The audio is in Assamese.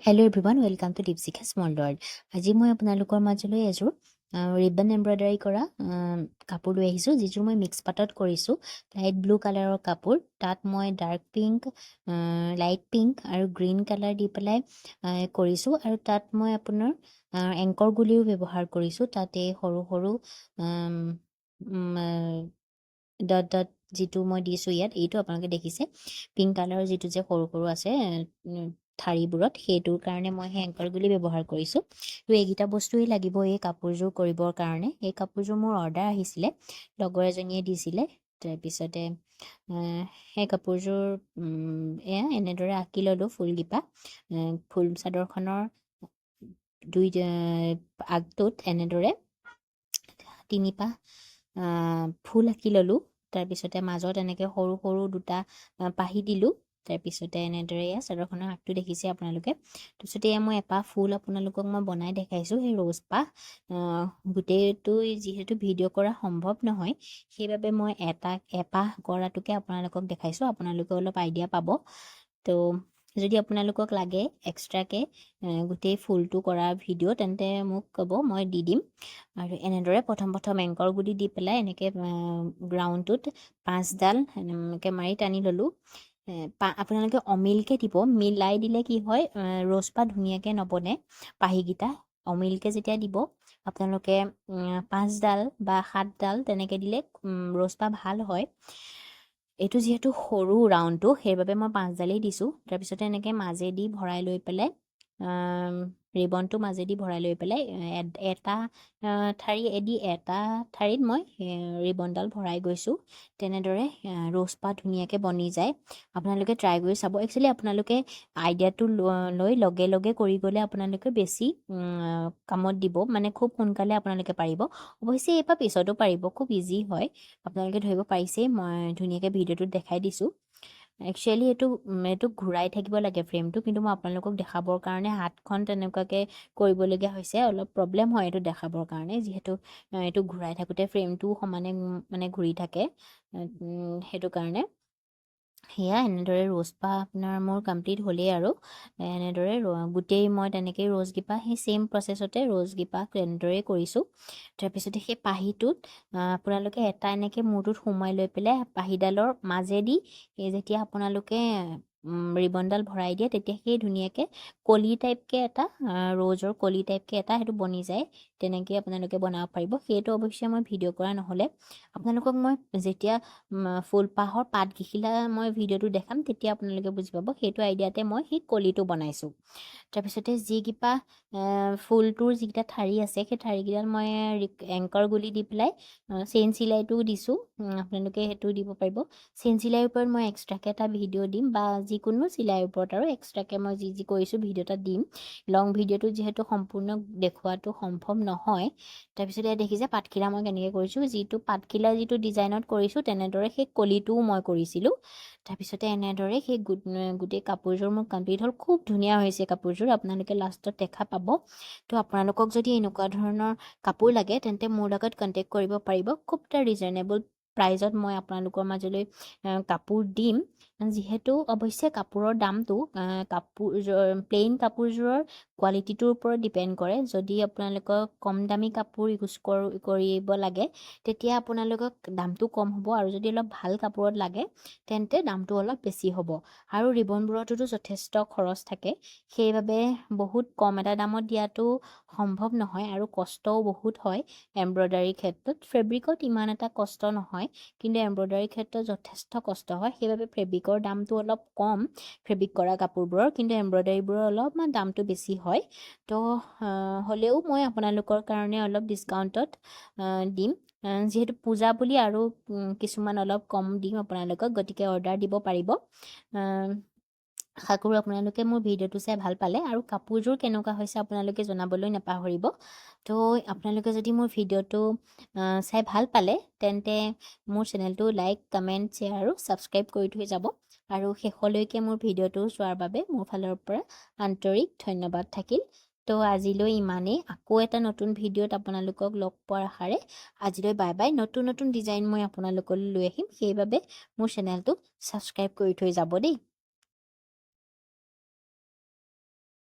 Hello everyone, welcome to Dipshikha Small World. আজি মই আপোনালোকৰ মাজলৈ এযোৰ ৰিবন এম্ব্ৰইডাৰী কৰা কাপোৰ লৈ আহিছোঁ, যিযোৰ মই মিক্স পাটত কৰিছোঁ। লাইট ব্লু কালাৰৰ কাপোৰ, তাত মই ডাৰ্ক পিংক, লাইট পিংক আৰু গ্ৰীণ কালাৰ দি পেলাই কৰিছোঁ আৰু তাত মই আপোনাৰ এংকৰ গুলিও ব্যৱহাৰ কৰিছোঁ। তাতে সৰু সৰু ডট ডট যিটো মই দিছোঁ ইয়াত, এইটো আপোনালোকে দেখিছে, পিংক কালাৰৰ যিটো যে সৰু সৰু আছে ঠাৰিবোৰত, সেইটোৰ কাৰণে মই সেই এংকৰ গুলি ব্যৱহাৰ কৰিছোঁ। তো এইকেইটা বস্তুৱেই লাগিব এই কাপোৰযোৰ কৰিবৰ কাৰণে। এই কাপোৰযোৰ মোৰ অৰ্ডাৰ আহিছিলে, লগৰ এজনীয়ে দিছিলে। তাৰপিছতে সেই কাপোৰযোৰ এয়া এনেদৰে আঁকি ল'লোঁ ফুলকেইপাহ। ফুল চাদৰখনৰ দুই আগটোত এনেদৰে তিনিপাহ ফুল আঁকি ল'লোঁ। তাৰপিছতে মাজত এনেকৈ সৰু সৰু দুটা পাহি দিলোঁ। তাৰপিছতে এনেদৰে এয়া চাদৰখনৰ আগটো দেখিছে আপোনালোকে। তাৰপিছতে এয়া মই এপাহ ফুল আপোনালোকক মই বনাই দেখাইছোঁ, সেই ৰ'জপাহ। গোটেইটো যিহেতু ভিডিঅ' কৰা সম্ভৱ নহয়, সেইবাবে মই এটা এপাহ কৰাটোকে আপোনালোকক দেখাইছোঁ। আপোনালোকে অলপ আইডিয়া পাব। তো যদি আপোনালোকক লাগে এক্সট্ৰাকৈ গোটেই ফুলটো কৰা ভিডিঅ', তেন্তে মোক ক'ব, মই দি দিম। আৰু এনেদৰে প্ৰথম প্ৰথম এংকৰ গুলি দি পেলাই এনেকৈ গ্ৰাউণ্ডটোত পাঁচডাল এনেকৈ মাৰি টানি ল'লোঁ। আপোনালোকে অমিলকৈ দিব। মিলাই দিলে কি হয়, ৰ'জপাহ ধুনীয়াকৈ নবনে পাহিকেইটা। অমিলকৈ যেতিয়া দিব আপোনালোকে, পাঁচডাল বা সাতডাল তেনেকৈ দিলে ৰ'জপাহ ভাল হয়। এইটো যিহেতু সৰু ৰাউণ্ডটো, সেইবাবে মই পাঁচডালেই দিছোঁ। তাৰপিছতে এনেকৈ মাজেদি ভৰাই লৈ পেলাই, ৰিবনটো মাজেদি ভৰাই লৈ পেলাই এটা ঠাৰিয়েদি এটা ঠাৰিত মই ৰিবনডাল ভৰাই গৈছোঁ। তেনেদৰে ৰ'জপাহ ধুনীয়াকৈ বনি যায়। আপোনালোকে ট্ৰাই কৰি চাব। একচুৱেলি আপোনালোকে আইডিয়াটো লৈ লগে লগে কৰি গ'লে আপোনালোকে বেছি কামত দিব, মানে খুব সোনকালে আপোনালোকে পাৰিব। অৱশ্যে এইপাহ পিছতো পাৰিব, খুব ইজি হয়। আপোনালোকে ধৰিব পাৰিছেই, মই ধুনীয়াকৈ ভিডিঅ'টোত দেখাই দিছোঁ। একচুৱেলি এইটো ঘূৰাই থাকিব লাগে ফ্ৰেমটো, কিন্তু মই আপোনালোকক দেখাবৰ কাৰণে হাতখন তেনেকুৱাকৈ কৰিবলগীয়া হৈছে। অলপ প্ৰব্লেম হয় এইটো দেখাবৰ কাৰণে, যিহেতু এইটো ঘূৰাই থাকোঁতে ফ্ৰেমটোও সমানে মানে ঘূৰি থাকে, সেইটো কাৰণে। সেয়া এনেদৰে ৰ'জপাহ আপোনাৰ মোৰ কমপ্লিট হ'লেই আৰু এনেদৰে গোটেই মই তেনেকেই ৰ'জকেইপাহ সেই ছেইম প্ৰচেছতে ৰ'জকেইপাহ তেনেদৰেই কৰিছোঁ। তাৰপিছতে সেই পাহিটোত আপোনালোকে এটা এনেকৈ মূৰটোত সোমোৱাই লৈ পেলাই পাহিডালৰ মাজেদি এই যেতিয়া আপোনালোকে ৰিবনডাল ভৰাই দিয়ে, তেতিয়া সেই ধুনীয়াকৈ কলি টাইপকৈ এটা, ৰ'জৰ কলি টাইপকৈ এটা সেইটো বনি যায়। তেনেকৈ আপোনালোকে বনাব পাৰিব। সেইটো অৱশ্যে মই ভিডিঅ' কৰা নহ'লে। আপোনালোকক মই যেতিয়া ফুলপাহৰ পাতকেইখিলা মই ভিডিঅ'টো দেখাম, তেতিয়া আপোনালোকে বুজি পাব। সেইটো আইডিয়াতে মই সেই কলিটো বনাইছোঁ। তাৰপিছতে যিকেইপাহ ফুলটোৰ যিকেইটা ঠাৰি আছে, সেই ঠাৰিকেইডাল মই এংকৰ গুলি দি পেলাই চেইন চিলাইটোও দিছোঁ। আপোনালোকে সেইটো দিব পাৰিব। চেইন চিলাইৰ ওপৰত মই এক্সট্ৰাকৈ এটা ভিডিঅ' দিম বা যিকোনো চিলাইৰ ওপৰত আৰু এক্সট্ৰাকৈ মই যি যি কৰিছোঁ ভিডিঅ' এটা দিম। লং ভিডিঅ'টো যিহেতু সম্পূৰ্ণ দেখুওৱাটো সম্ভৱ নহয়। তাৰপিছত ইয়াত দেখিছে পাতখিলা মই কেনেকৈ কৰিছোঁ। যিটো পাতখিলা যিটো ডিজাইনত কৰিছোঁ, তেনেদৰে সেই কলিটোও মই কৰিছিলোঁ। তাৰপিছতে এনেদৰে সেই গোটেই কাপোৰযোৰ মোৰ কমপ্লিট হ'ল। খুব ধুনীয়া হৈছে কাপোৰযোৰ, আপোনালোকে লাষ্টত দেখা পাব। তো আপোনালোকক যদি এনেকুৱা ধৰণৰ কাপোৰ লাগে, তেন্তে মোৰ লগত কণ্টেক্ট কৰিব পাৰিব। খুব এটা ৰিজনেবল প্ৰাইজত মই আপোনালোকৰ মাজলৈ কাপোৰ দিম। যিহেতু অৱশ্যে কাপোৰৰ দামটো কাপোৰ প্লেইন কাপোৰযোৰৰ কোৱালিটিটোৰ ওপৰত ডিপেণ্ড কৰে। যদি আপোনালোকক কম দামী কাপোৰ ইউজ কৰিব লাগে, তেতিয়া আপোনালোকক দামটো কম হ'ব আৰু যদি অলপ ভাল কাপোৰত লাগে, তেন্তে দামটো অলপ বেছি হ'ব। আৰু ৰিবনবোৰতোতো যথেষ্ট খৰচ থাকে, সেইবাবে বহুত কম এটা দামত দিয়াটো সম্ভৱ নহয় আৰু কষ্টও বহুত হয় এম্ব্ৰইডাৰীৰ ক্ষেত্ৰত। ফেব্ৰিকত ইমান এটা কষ্ট নহয়, কিন্তু এম্ব্ৰইডাৰীৰ ক্ষেত্ৰত যথেষ্ট কষ্ট হয়। সেইবাবে ফেব্ৰিকৰ দামটো অলপ কম, ফেব্ৰিক কৰা কাপোৰবোৰৰ, কিন্তু এম্ব্ৰইডাৰীবোৰৰ অলপমান দামটো বেছি হয়। তো হ'লেও মই আপোনালোকৰ কাৰণে অলপ ডিছকাউণ্টত দিম, যিহেতু পূজা বুলি, আৰু কিছুমান অলপ কম দিম আপোনালোকক। গতিকে অৰ্ডাৰ দিব পাৰিব। আশা কৰোঁ আপোনালোকে মোৰ ভিডিঅ'টো চাই ভাল পালে আৰু কাপোৰযোৰ কেনেকুৱা হৈছে আপোনালোকে জনাবলৈ নাপাহৰিব। তো আপোনালোকে যদি মোৰ ভিডিঅ'টো চাই ভাল পালে, তেন্তে মোৰ চেনেলটো লাইক, কমেণ্ট, শ্বেয়াৰ আৰু ছাবস্ক্ৰাইব কৰি থৈ যাব। আৰু শেষলৈকে মোৰ ভিডিঅ'টো চোৱাৰ বাবে মোৰ ফালৰ পৰা আন্তৰিক ধন্যবাদ থাকিল। তো আজিলৈ ইমানেই। আকৌ এটা নতুন ভিডিঅ'ত আপোনালোকক লগ পোৱাৰ আশাৰে আজিলৈ বাই বাই। নতুন নতুন ডিজাইন মই আপোনালোকলৈ লৈ আহিম, সেইবাবে মোৰ চেনেলটো ছাবস্ক্ৰাইব কৰি থৈ যাব দেই।